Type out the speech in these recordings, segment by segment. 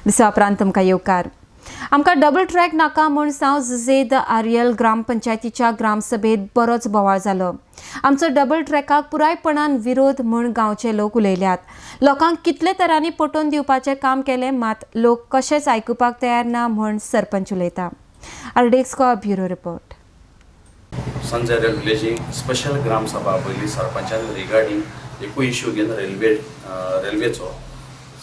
दिसा उपरांत तुमकां येवकार. आमकां डबल ट्रॅक नाका म्हूण सांव जुझे the Areal ग्रामपंचायतीच्या ग्रामसभेत बरोच बोवाळ जालो. आमचो डबल ट्रॅकाक पुरायपणान विरोध म्हूण गांवचे लोक उलयल्यात. लोकांक कितले तरांनी पटोवन दिवपाचें काम केलें, मात लोक कशेंच आयकुपाक तयार ना म्हूण सरपंच उलयता. आरडेक्सको ब्युरो रिपोर्ट. संजय रेल विलेजीक स्पेशल ग्रामसभा पयली सरपंचान रिगार्डींग एकूय इश्यू घेवन रेल्वेचो.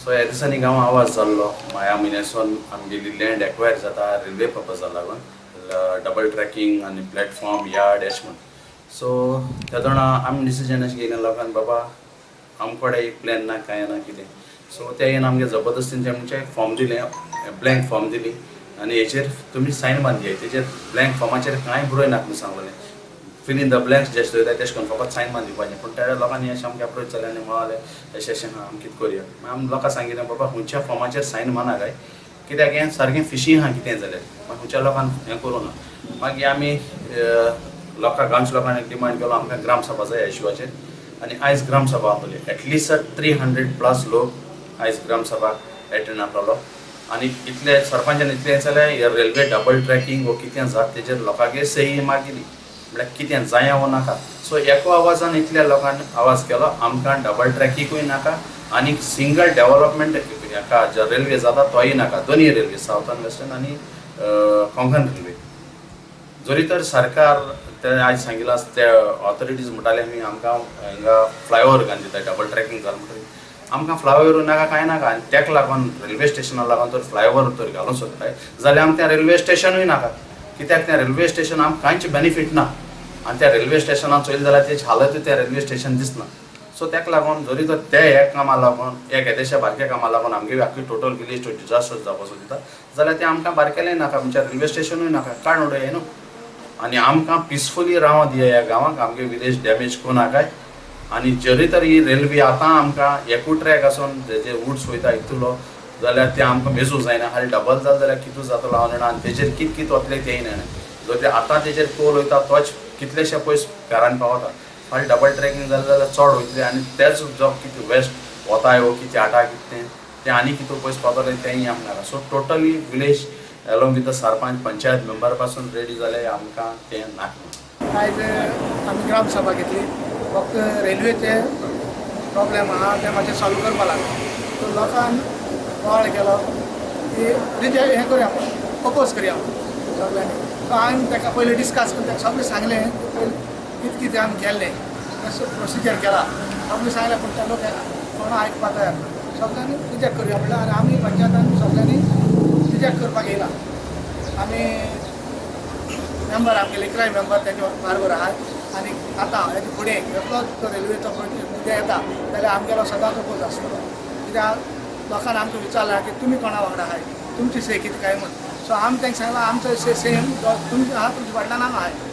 सो ह्या दिसांनी गांवां आवाज जाल्लो ह्या म्हयन्यासून आमगेली लँड एक्वायर जाता रेल्वे पर्पजा लागून डबल ट्रॅकिंग आनी प्लॅटफॉर्म यार्ड अशें म्हूण. सो तेदोणा आमी डिसिजन अशें घेयलें लोकांक बाबा आमकडे एक प्लॅन ना कांय ना कितें. सो ते येवन आमगे जबरदस्तीन ते आमचें फॉर्म दिलें, ब्लँक फॉर्म दिली आनी हेचेर तुमी सायन मारून दियाय. तेचेर ब्लँक फॉर्माचेर कांय बरोय नाका म्हूण सांगलें. फिल इन the blanks जेश दवरताय तेश करून फकत सायन मारून दिवपाचें. पूण त्या लोकांनी अशें आमकां एप्रोच जालें आनी म्हळालें अशें अशें आहा आमी कितें करुया. मागीर आमी लोकांक सांगिल्लें बाबा खंयच्या फॉर्माचेर सायन मारना काय कित्याक हें सारकें फिशींग आहा कितें जाल्यार मागीर खंयच्या लोकांक हें करूं ना. मागीर आमी लोकांक गांवच्या लोकांनी डिमांड केलो आमकां ग्रामसभा जाय ह्या इशुवाचेर आनी आयज ग्रामसभा आसली. एटलिस्ट 300 प्लस लोक आयज ग्रामसभाक एटेंड आसलेलो आनी इतले सरपंचान इतलें जाल्यार हे रेल्वे डबल ट्रॅकिंग वो कितें जाता तेजेर लोकांगे सही मागिल्ली म्हळ्यार कितें जाया वो नाका. सो एका आवाजान इतल्या लोकांनी आवाज केलो आमकां डबल ट्रॅकिंगूय नाका आनी सिंगल डेवलपमेंट हाका जे रेल्वे जाता तोय नाका. दोनूय रेल्वे सावथर्न वेस्टर्न आनी कोंकण रेल्वे. जरी तर सरकार ते आयज सांगिलां ते ऑथॉरिटीज म्हणटाले आमी आमकां हिंगा फ्लायओवर घालून दिता डबल ट्रॅकिंग जालें म्हणटकीर आमकां फ्लायओवर नाका कांय नाका आनी तेका लागून रेल्वे स्टेशना लागून तर फ्लायओवर तर घालूंक सोदताय जाल्यार आमकां तें रेल्वे स्टेशनूय नाका कित्याक तें रेल्वे स्टेशन आमकां कांयच बेनिफीट ना आनी त्या रेल्वे स्टेशनान चोयलें जाल्यार तेजी हालतूय त्या रेल्वे स्टेशन दिसना. सो तेका लागून जरी तर ते ह्या कामा लागून एक येदेशा बारक्या कामा लागून आमगे आख्खी टोटल विलेज डिजास्टर जावपाक सोदता जाल्यार तें आमकां बारकेलें नाका, आमच्या रेल्वे स्टेशनूय नाका, काड उडय न्हू. आनी आमकां पिसफुली रावों दिया ह्या गांवांक, आमगे विलेज डॅमेज करूं नाकाय. आनी जरी तर ही रेल्वे आतां आमकां एकूय ट्रॅक आसून जेजे वुड्स वयता इतलो जाल्यार तें आमकां मेजूंक जायना. हाली डबल जालें जाल्यार कितू जातलो हांव जाणा आनी तेजेर कित कित वतलें तेंय जाणा. जर ते आतां तेजेर टोल वयता तोच कितलेशे पयस घरान पावता. हाली डबल ट्रॅकिंग जालें जाल्यार चड वयतलें आनी तेच जो कितें वेस्ट वताय वो कितें आटा कितें तें आनी कितू पयस पावतलें तेंय आमकां नाका. So totally village along with the sarpanch panchayat member पासून रेडी जाले आमकां तें नाका. आयज आमी ग्रामसभा घेतली फक्त रेल्वेचे प्रॉब्लेम आहा ते मातशें सॉल्व करपा लागलो. सो लोकांक बोवाळ केलो की रिजेक्ट हें करुया अपोज करुया सगळ्यांनी. सो हांवें ताका पयलीं डिस्कस करून ताका सगळें सांगलें पयलीं कितें कितें आमी केल्लें प्रोसिजर केला सगळें सांगलें. पूण ते लोक कोण आयकपाक तयार ना. सगळ्यांनी रिजेक्ट करुया म्हणल्यार आनी आमी पंचायतान सगळ्यांनी रिजेक्ट करपाक येयला. आमी मेंबर आमगेले 11 मेंबर तेजे बारबर आहात आनी आतां हेजे फुडें एकलोच तो रेल्वेचो मुद्दे येता जाल्यार आमगेलो सदांच अपोज आसतलो. कित्याक लोकांनी आमकां विचारलां की तुमी कोणा वांगडा आहाय, तुमची से कितें काय म्हूण. सो आमी तांकां सांगलां आमचो से सेम तुमचे आहा तुमच्या फाटल्यान आमी आहाय.